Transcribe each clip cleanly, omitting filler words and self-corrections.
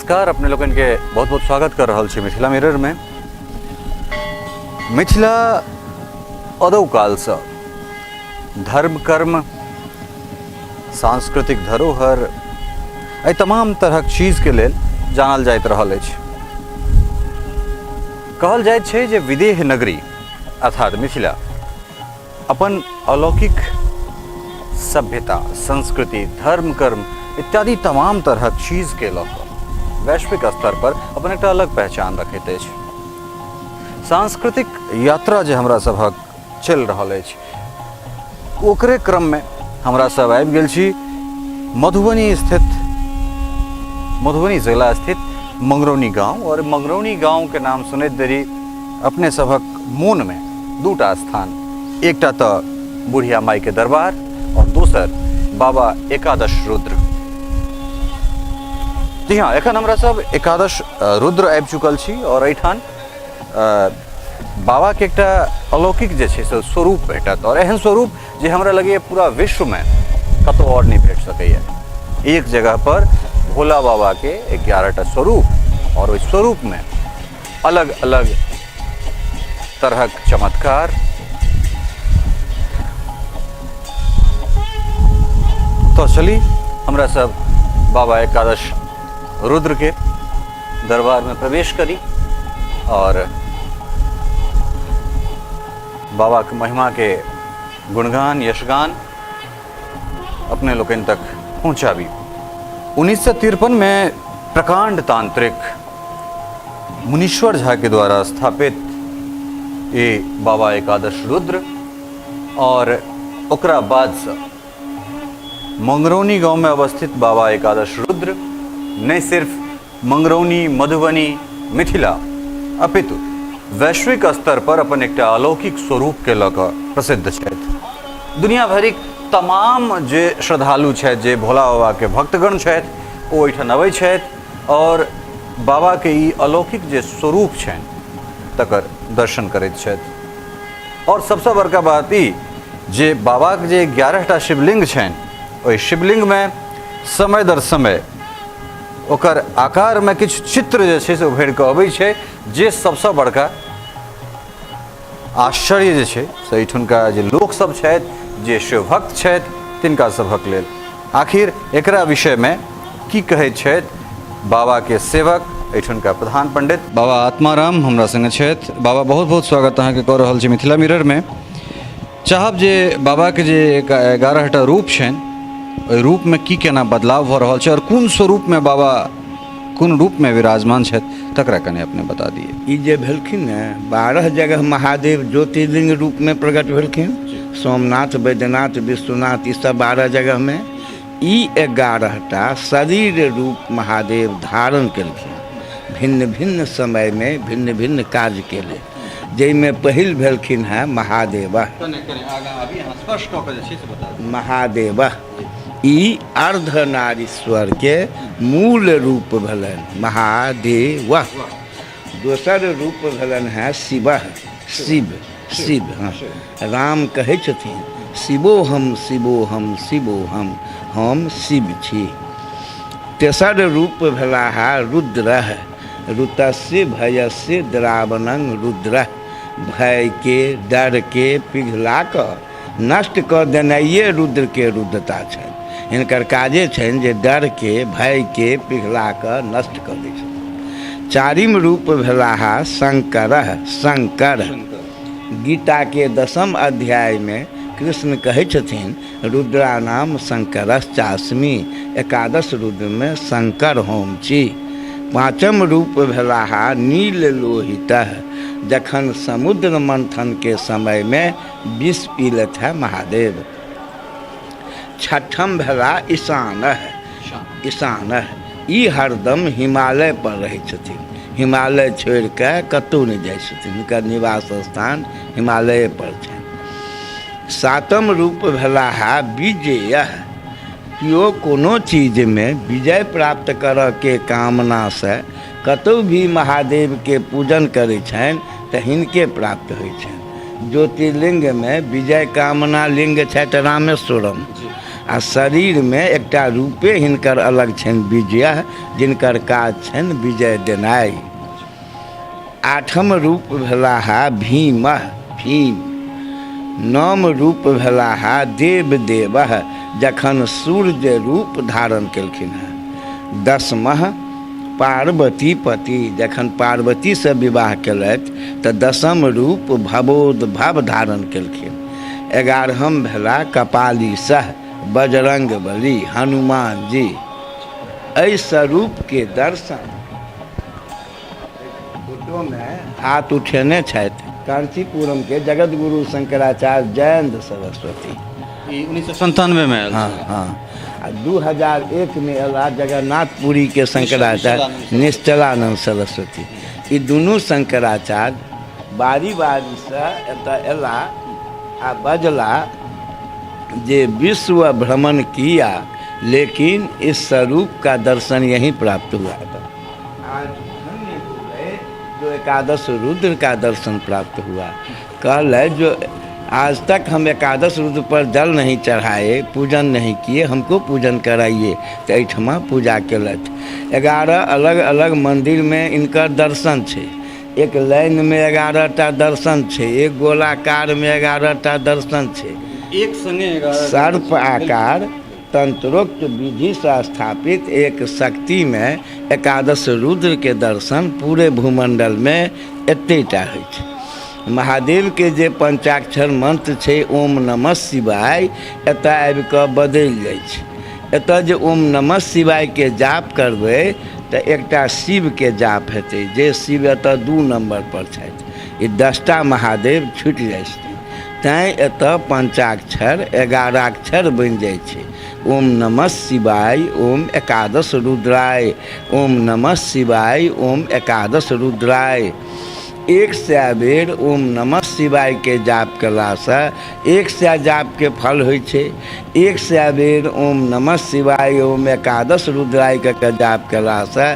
नमस्कार, अपने लोगन के बहुत बहुत स्वागत कर रहल छी मिथिला मिरर में। मिथिला अदौ काल से धर्म कर्म, सांस्कृतिक धरोहर, एहि तमाम तरहक चीज के लेल जानल जाइत रहल अछि। कहल जाइत छै जे विदेह नगरी अर्थात मिथिला अपन अलौकिक सभ्यता, संस्कृति, धर्म कर्म इत्यादि तमाम तरहक चीजके लऽ कऽ वैश्विक स्तर पर अपन एकटा अलग पहचान रखैत अछि। सांस्कृतिक यात्रा जे हमरा सभक चलि रहल अछि ओकरे क्रममे हमरा सब आबि गेल छी मधुबनी स्थित, मधुबनी जिला स्थित मंगरौनी गाँव। और मंगरौनी गाँवके नाम सुनैत देरी अपने सभक मोनमे दूटा स्थान, एकटा तऽ बुढ़िया माइके दरबार और दोसर बाबा एकादश रुद्र। जी हाँ, एखन हमरा सब एकादश रुद्र आबि चुकल छी और एहिठाम बाबा के एकटा अलौकिक जे छै से स्वरूप भेटत और एहन स्वरूप जे हमरा लगैए पूरा विश्वमे कतहु आओर नहि भेट सकैए। एक जगह पर भोला बाबा के 11टा स्वरूप और ओहि स्वरूपमे अलग अलग तरहक चमत्कार। तो चली हमरा सब बाबा एकादश रुद्र के दरबार में प्रवेश करी और बाबा के महिमा के गुणगान यशगान अपने लोकनि तक पहुंचाबी। 1953 में प्रकांड तांत्रिक मुनीश्वर झा के द्वारा स्थापित ये बाबा एकादश रुद्र और ओकरा बाद से मंगरौनी गांव में अवस्थित बाबा एकादश रुद्र नहीं सिर्फ मंगरौनी, मधुबनी, मिथिला अपितु वैश्विक स्तर पर अपन एकटा अलौकिक स्वरूप के लऽ कऽ प्रसिद्ध छथि। दुनिया भरिक तमाम जे श्रद्धालु छथि, जे भोला बाबा के भक्तगण छथि, ओ एहिठाम अबै छथि और बाबा के ई अलौकिक जे स्वरूप छनि तकर दर्शन करैत छथि। और सबसँ बड़का बात ई जे बाबाके जे 11टा शिवलिंग छनि ओहि शिवलिंगमे समय दर समय ओकर आकारमे किछु चित्र जे छै से उभरि कऽ अबै छै, जे सबसँ बड़का आश्चर्य जे छै से एहिठुनका जे लोकसभ छथि, जे शिवभक्त छथि, तिनका सभक लेल। आखिर एकरा विषयमे की कहैत छथि बाबाके सेवक, एहिठुनका प्रधान पंडित बाबा आत्माराम हमरा संगे छथि। बाबा, बहुत बहुत स्वागत अहाँके कऽ रहल छी मिथिला मिररमे। चाहब जे बाबाके जे 11टा रूप छनि ओहि रूपमे की केना बदलाव भऽ रहल छै और कोन स्वरूपमे बाबा कोन रूपमे विराजमान छथि तकरा कने अपने बता दिए। ई जे भेलखिन ने 12 जगह महादेव ज्योतिर्लिंग रूपमे प्रकट भेलखिन, सोमनाथ, बैद्यनाथ, विश्वनाथ, ई सब 12 जगहमे। ई 11टा शरीर रूप महादेव धारण केलखिन भिन्न भिन्न समयमे भिन्न भिन्न कार्यके लेल, जाहिमे पहिल भेलखिन हेँ महादेव। महादेव ई अर्धनारीश्वरके मूल रूप भेलनि महादेव। दोसर रूप भेलनि हेँ शिव। शिव शिव, हँ, राम कहै छथिन शिवो हम शिवो हम शिवो हम, हम शिव छी। तेसर रूप भेला है रुद्र। रुतस्य भयस्य द्रावणं रुद्र, भयके डरके पिघला कऽ नष्ट कऽ देनाइए रुद्रके रुद्रता छनि। हिनकर काजे छनि जे डरके भयके पिघला कऽ नष्ट कऽ दै छथिन। चारिम रूप भेलाह शंकर। शंकर गीताके 10म अध्यायमे कृष्ण कहै छथिन रुद्रानाम शंकरश्चास्मि, एकादश रुद्रमे शंकर हम छी। पाँचम रूप भेलाह नील लोहित, जखन समुद्र मंथनके समयमे विष पी लेत है महादेव। छठम भेला ईशान। ईशान ई हरदम हिमालय पर रहै छथिन, हिमालय छोड़ि कऽ कतहु नहि जाइ छथिन, हुनकर निवास स्थान हिमालये पर छनि। सातम रूप भेला है विजय। केओ कोनो चीजमे विजय प्राप्त करऽके कामनासँ कतहु भी महादेवके पूजन करै छनि तऽ हिनके प्राप्त होइ छनि। ज्योतिर्लिंगमे विजय कामना लिंग छथि रामेश्वरम, आ शरीरमे एकटा रूपे हिनकर अलग छनि विजय, जिनकर काज छनि विजय देनाइ। आठम रूप भेलाह भीम, भीम। नवम रूप भेलाह देवदेव, जखन सूर्य रूप धारण केलखिन हेँ। दसमह पार्वती पति, जखन पार्वतीसँ विवाह केलथि तऽ दसम रूप भवोद्भव धारण केलखिन। एगारहम भेला कपालीसह बजरंग बली हनुमान जी। एहि स्वरूपके दर्शन फोटोमे हाथ उठेने छथि कांचीपुरम के जगतगुरु शंकराचार्य जयंत सरस्वती। ई 1997 में आयल। हाँ हाँ, आ 2001 में अयला जगन्नाथपुरी के शंकराचार्य निश्चलानंद सरस्वती। ई दुनू शंकराचार्य बारी बारीसँ एतऽ अयला आ बजला जे विश्व भ्रमण किया, लेकिन इस स्वरूप का दर्शन यहीं प्राप्त हुआ था। आज धन्य हो गए जो एकादश रुद्र का दर्शन प्राप्त हुआ। कहल जो आज तक हम एकादश रुद्र पर जल नहीं चढ़ाए, पूजन नहीं किए, हमको पूजन कराइए। तो एहिठमा पूजा केलथि। 11 अलग अलग मंदिरमे इनकर दर्शन छै। एक लाइनमे 11 टा दर्शन छै, एक गोलाकारमे 11 टा दर्शन छै। एक संगे 11। सर्प आकार तंत्रोक्त विधिसँ स्थापित एक शक्तिमे एकादश रुद्रके दर्शन पूरे भूमण्डलमे एतेटा होइ छै। महादेवके जे पंचाक्षर मंत्र छै ओम नमः शिवाय, एतऽ आबि कऽ बदलि जाइ छै। एतऽ जे ओम नमः शिवायके जाप करबै तऽ एकटा शिवके जाप हेतै, जे शिव एतऽ 2 नम्बर पर छथि। ई 10टा महादेव छुटि जाइ छथिन, तैँ एतऽ पंचाक्षर 11 बनि जाइ छै। ओम नमः शिवाय ओम एकादश रुद्राय, ओम नमः शिवाय ओम एकादश रुद्राय। 100 बेर ओम नमः शिवायके जाप कयलासँ 100 जापके फल होइ छै। 100 बेर ओम नमः शिवाय ओम एकादश रुद्रायके जाप कयलासँ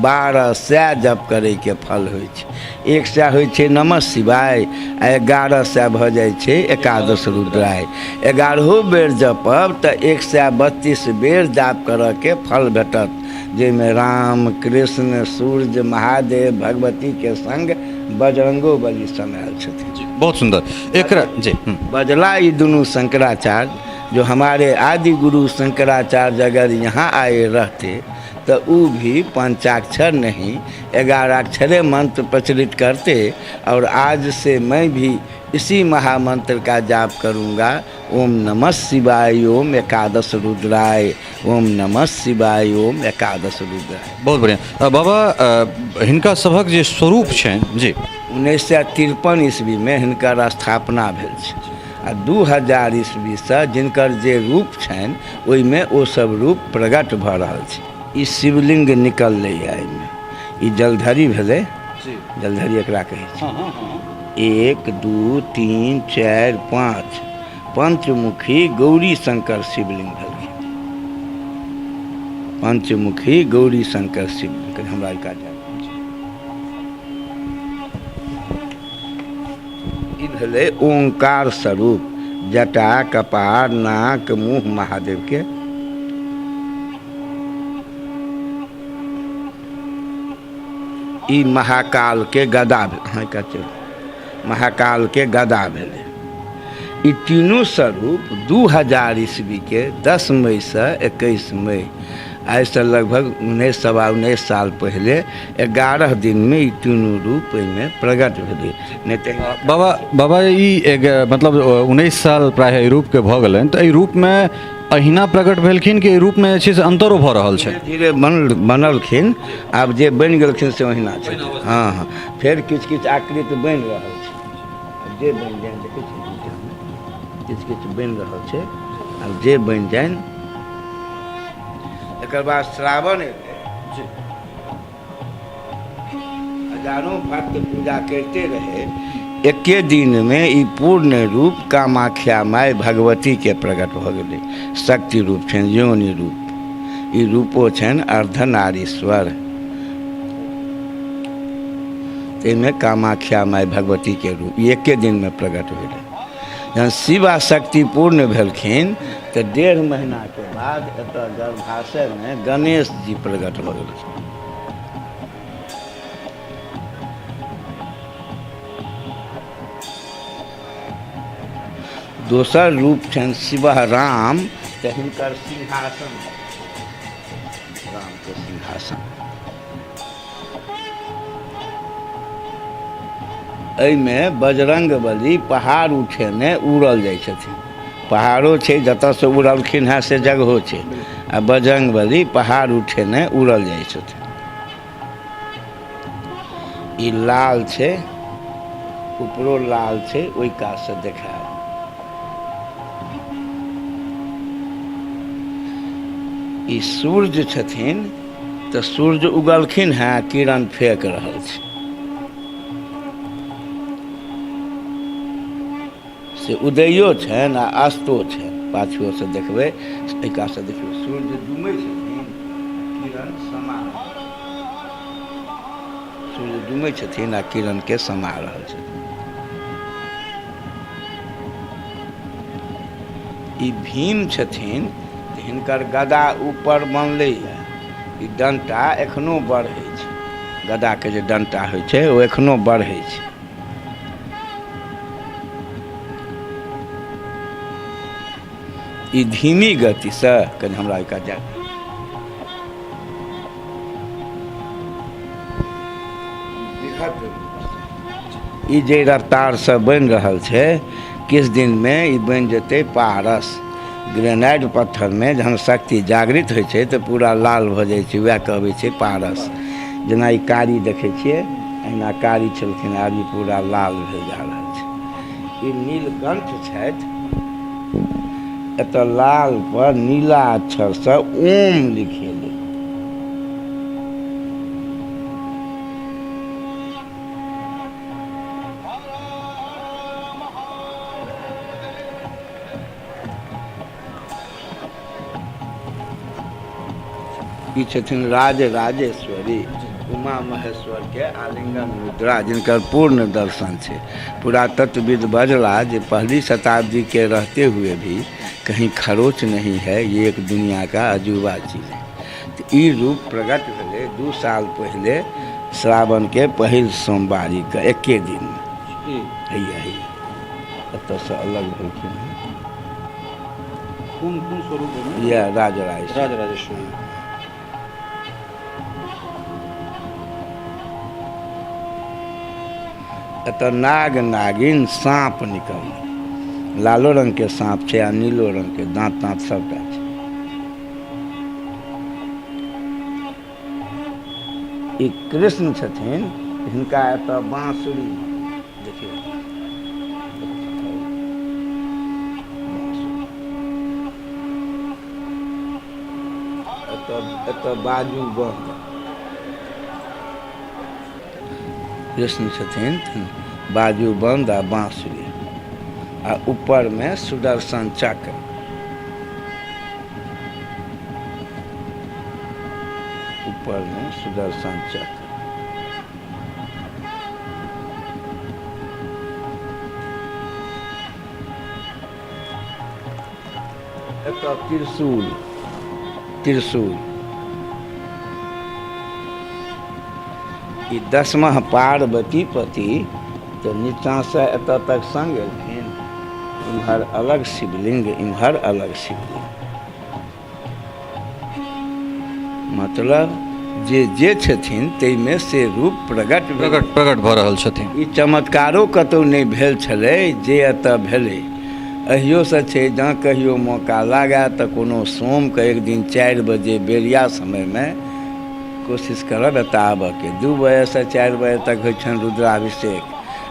1200 जप करैके फल होइ छै। 100 होइ छै नमः शिवाय आ 1100 भऽ जाइ छै एकादश रुद्राय। 11 बेर जपब तऽ 132 बेर जाप करऽके फल भेटत, जाहिमे राम कृष्ण सूर्य महादेव भगवतीके संग बजरंगो बली समायल छथिन। बहुत सुंदर। एकरा जी बजला ई दुनू शंकराचार्य, जो हमारे आदि गुरु शंकराचार्य अगर यहाँ आए रहते तो ऊ भी पंचाक्षर नहीं 11 मंत्र प्रचलित करते, और आज से मैं भी इसी महामंत्र का जाप करूँगा, ओम नमः शिवाय ओम एकादश रुद्राय, ओम नमः शिवाय ओम एकादश रुद्राय। बहुत बढ़िया। बाबा, हिनका सभक जे स्वरूप छनि जी। 1953 ईस्वीमे हिनकर स्थापना भेल छै आ 2000 ईस्वीसँ जिनकर जे रूप छनि ओहिमे ओ सब रूप प्रकट भऽ रहल छै। ई शिवलिंग निकललैए, एहिमे ई जलधरी भेलै, जलधरी एकरा कहै छै। 1 2 3 4 5 पंचमुखी गौरी शंकर शिवलिंग भेलखिन। पंचमुखी गौरी शंकर शिवलिंग हमरा काज ई भेलै ओंकार स्वरूप, जटा कपार नाक मुँह महादेव के। ई महाकाल के गदा हाँ, महाकाल के गदा भेलै। ई तीनू स्वरूप 2000 ईस्वी के 10 मई से 21 मई, आइसँ लगभग 19 19.25 साल पहिले 11 दिनमे ई तीनू रूप एहिमे प्रकट भेलै। नहि तऽ बाबा ई एक मतलब 19 साल प्रायः एहि रूपके भऽ गेलनि, तऽ एहि रूपमे अहिना प्रकट भेलखिन कि एहि रूपमे जे छै से अन्तरो भऽ रहल छै? धीरे बनलखिन, आब जे बनि गेलखिन से ओहिना छै। हँ हँ, फेर किछु किछु आकृति बनि रहल छै, आब जे बनि जानि देखै छियै किछु किछु बनि रहल छै, आब जे बनि जानि। एकर बाद श्रावण एतै, हजारों भक्त पूजा करते रहे। एके दिनमे ई पूर्ण रूप कामाख्या माय भगवती के प्रकट भऽ गेलै। शक्ति रूप छनि, योनि रूप, ई रूपो छनि अर्धनारीश्वर। ताहिमे कामाख्या माय भगवती के रूप एके दिनमे प्रकट भेलै। जहन शिव आ शक्ति पूर्ण भेलखिन तऽ 1.5 महीनाके बाद एतऽ गर्भाशयमे गणेश जी प्रकट भऽ गेलखिन। दोसर रूप छनि शिव राम, तऽ हिनकर सिंहासन, रामके सिंहासन। एहिमे बजरंग बली पहाड़ उठेने उड़ल जाइ छथिन। पहाड़ो छै, जतऽसँ उड़लखिन हेँ से जगहो छै, आ बजरंग बली पहाड़ उठेने उड़ल जाइ छथिन। ई लाल छै, ऊपरो लाल छै, ओहि कातसँ देखायब। ई सूर्य छथिन, तऽ सूर्य उगलखिन हेँ, किरण फेंक रहल छै, से उदयो छनि आ अस्तो छनि। पाछुओसँ देखबै, एहि कातसँ देखियौ, सूर्य डूबै छथिन, किरण समा रहल छै। सूर्य डूबै छथिन आ किरणके समा रहल छथिन। ई भीम छथिन, तऽ हिनकर गदा ऊपर बनलैए। ई डंटा एखनो बढ़ै छै। गदाके जे डंटा होइ छै, ओ एखनो बढ़ै छै। ई धीमी गतिसँ कनि हमरा एहि जाय। ई जे रफ्तारसँ बनि रहल छै, किछु दिनमे ई बनि जेतै पारस। ग्रेनाइट पत्थरमे जहन शक्ति जागृत होइ छै तऽ पूरा लाल भऽ जाइ छै, वएह कहबै छै पारस। जेना ई कारी देखै छियै, अहिना कारी छलखिन, आब ई पूरा लाल भेल जा रहल छै। ई नीलकंठ छथि। एतऽ लाल पर नीला अक्षरसँ ओम लिखेलै। ई छथिन राज राजेश्वरी, उमा महेश्वर के आलिंगन मुद्रा, जिनकर पूर्ण दर्शन छै। पुरातत्वविद बजला जे पहली शताब्दी के रहते हुए भी कहीं खरोच नहीं है, ये एक दुनिया का अजूबा चीज है। तऽ ई रूप प्रकट भेलै 2 साल पहिले, श्रावणके पहिल सोमवारीके एके दिनमे। हैया हैया एतऽसँ अलग भेलखिन हेँ। कोन कोन स्वरूप? इएह राजराजेश्वरी। राजराजेश्वरी। एतऽ नाग नागिन साँप निकललै। लालो रंगके साँप छै आ नीलो रंगके, दाँत ताँत सबटा छै। ई कृष्ण छथिन, हिनका एतऽ बाँसुरी देखियौ। एतऽ एतऽ बाजू बन्द। कृष्ण छथिन, बाजू बन्द आ बाँसुरी, आ ऊपरमे सुदर्शन चक्र। ऊपरमे सुदर्शन चक्र। एतऽ त्रिशूल, त्रिशूल। ई दसमा पार्वती पति तऽ नीचाँसँ एतऽ तक संग एलखिन। इम्हर अलग शिवलिंग, इम्हर अलग शिवलिंग। मतलब जे जे छथिन ताहिमे से रूप प्रकट प्रकट प्रकट भऽ रहल छथिन। ई चमत्कारो कतहु नहि भेल छलै जे एतऽ भेलै। अहियोसँ छै, जँ कहियो मौका लागए तऽ कोनो सोमके एक दिन 4 बजे बेरिया समयमे कोशिश करब एतऽ आबऽके। 2 बजेसँ 4 बजे तक होइ छनि रुद्राभिषेक,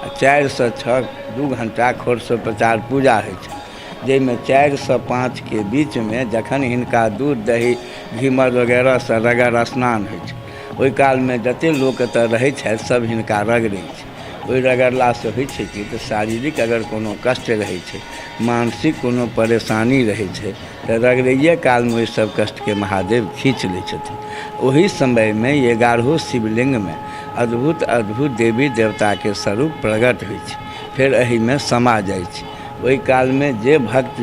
आ 4सँ 6 2 घण्टा खोरसोपचार पूजा होइ छनि, जाहिमे 4सँ 5के बीचमे जखन हिनका दूध दही घी मध वगैरहसँ रगड़ स्नान होइ छै, ओहि कालमे जतेक लोक एतऽ रहै छथि सभ हिनका रगड़ै छै। ओहि रगड़लासँ होइ छै कि तऽ शारीरिक अगर कोनो कष्ट रहै छै, मानसिक कोनो परेशानी रहै छै, तऽ रगड़ैए कालमे ओहि सभ कष्टके महादेव खींच लै छथिन। ओहि समयमे 11 शिवलिंगमे अद्भुत अद्भुत देवी देवताके स्वरूप प्रकट होइ छै, फेर एहिमे समा जाइ छै। ओहि कालमे जे भक्त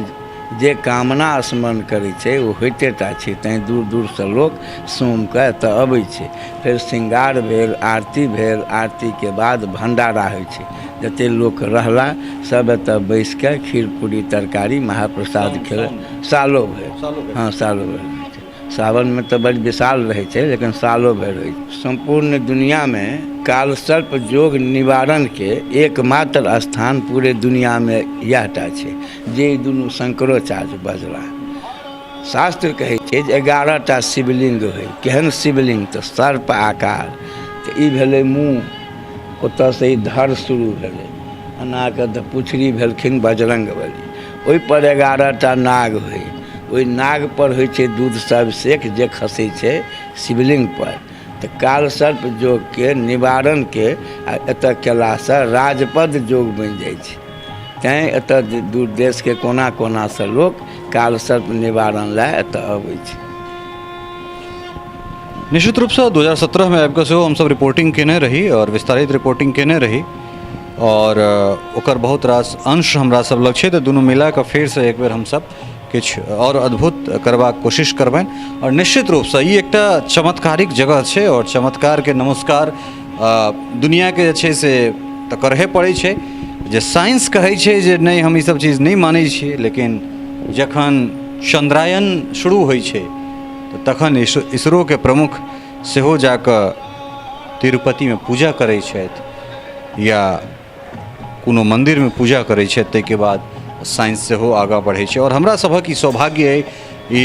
जे कामना स्मरण करै छै ओ होइते टा छै। तैँ दूर दूरसँ लोक सोमके एतऽ अबै छै। फेर श्रृंगार भेल, आरती भेल, आरतीके बाद भण्डारा होइ छै। जते लोक रहला सब एतऽ बैसिके खीर पूरी तरकारी महाप्रसाद खेलक। सालो भरि, हँ सालो भरि होइ छै। सावनमे तऽ बड़ विशाल रहै छै, लेकिन सालो भरि होइ छै। सम्पूर्ण दुनिआमे कालसर्प योग निवारणके एकमात्र स्थान पूरे दुनिआमे इएह टा छै, जे ई दुनू शंकरोचार्य बजला। शास्त्र कहै छै जे 11 टा शिवलिंग होइ। केहन शिवलिंग? तऽ सर्प आकार। तऽ ई भेलै मुँह, ओतऽसँ ई धर शुरू भेलै, एना कऽ तऽ पुछड़ी भेलखिन बजरंगबली। ओहिपर 11 टा नाग होइ। ओहि नागपर होइ छै दूधसँ अभिषेक, जे खसै छै शिवलिंगपर। तऽ कालसर्प योगके निवारणके आ एतऽ कयलासँ राजपद योग बनि जाइ छै। तैँ एतऽ दूर देशके कोना कोनासँ लोक कालसर्प निवारण लए एतऽ अबै छै। निश्चित रूपसँ 2017 मे आबि कऽ सेहो हमसभ रिपोर्टिंग केने रही आओर विस्तारित रिपोर्टिंग केने रही आओर ओकर बहुत रास अंश हमरा सब लग छै, तऽ दुनू मिला कऽ फेरसँ एक बेर हमसभ किछु आओर अद्भुत करबाक कोशिश करबनि। आओर निश्चित रूपसँ ई एकटा चमत्कारिक जगह छै आओर चमत्कारके नमस्कार दुनिआँके जे छै से तऽ करहे पड़ै छै। जे साइंस कहै छै जे नहि, हम ईसभ चीज नहि मानै छियै, लेकिन जखन चन्द्रायन शुरू होइ छै तऽ तखन इसरोके प्रमुख सेहो जाकऽ तिरुपतिमे पूजा करै छथि या कोनो मन्दिरमे पूजा करै छथि, ताहिके बाद साइंस सेहो आगाँ बढ़ै छै। आओर हमरा सभक ई सौभाग्य अइ, ई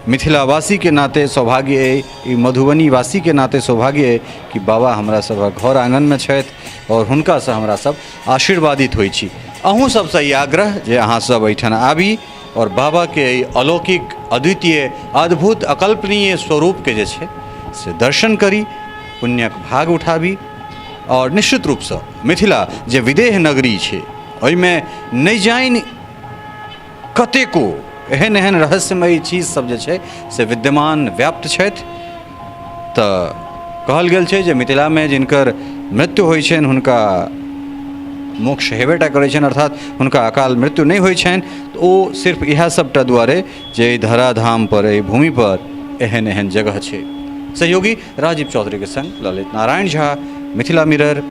मिथिलावासीके नाते सौभाग्य अइ, ई मधुबनीवासीके नाते सौभाग्य अइ कि बाबा हमरा सभक घर आङ्गनमे छथि आओर हुनकासँ हमरा सब आशीर्वादित होइ छी। अहूँ सबसँ ई आग्रह जे अहाँ सब एहिठाम आबी आओर बाबाके एहि अलौकिक, अद्वितीय, अद्भुत, अकल्पनीय स्वरूपके जे छै से दर्शन करी, पुण्यक भाग उठाबी। आओर निश्चित रूपसँ मिथिला जे विदेह नगरी छै, ओहिमे नहि जानि कतेको एहन एहन रहस्यमयी चीज सब जे छै से विद्यमान व्याप्त छथि। तऽ कहल गेल छै जे मिथिलामे जिनकर मृत्यु होइ छनि हुनका मोक्ष हेबे टा करै छनि, अर्थात हुनका अकाल मृत्यु नहि होइ छनि। तऽ ओ सिर्फ इएह सबटा दुआरे जे एहि धराधामपर, एहि भूमिपर एहन एहन जगह छै। सहयोगी राजीव चौधरीके संग ललित नारायण झा, मिथिला मिरर।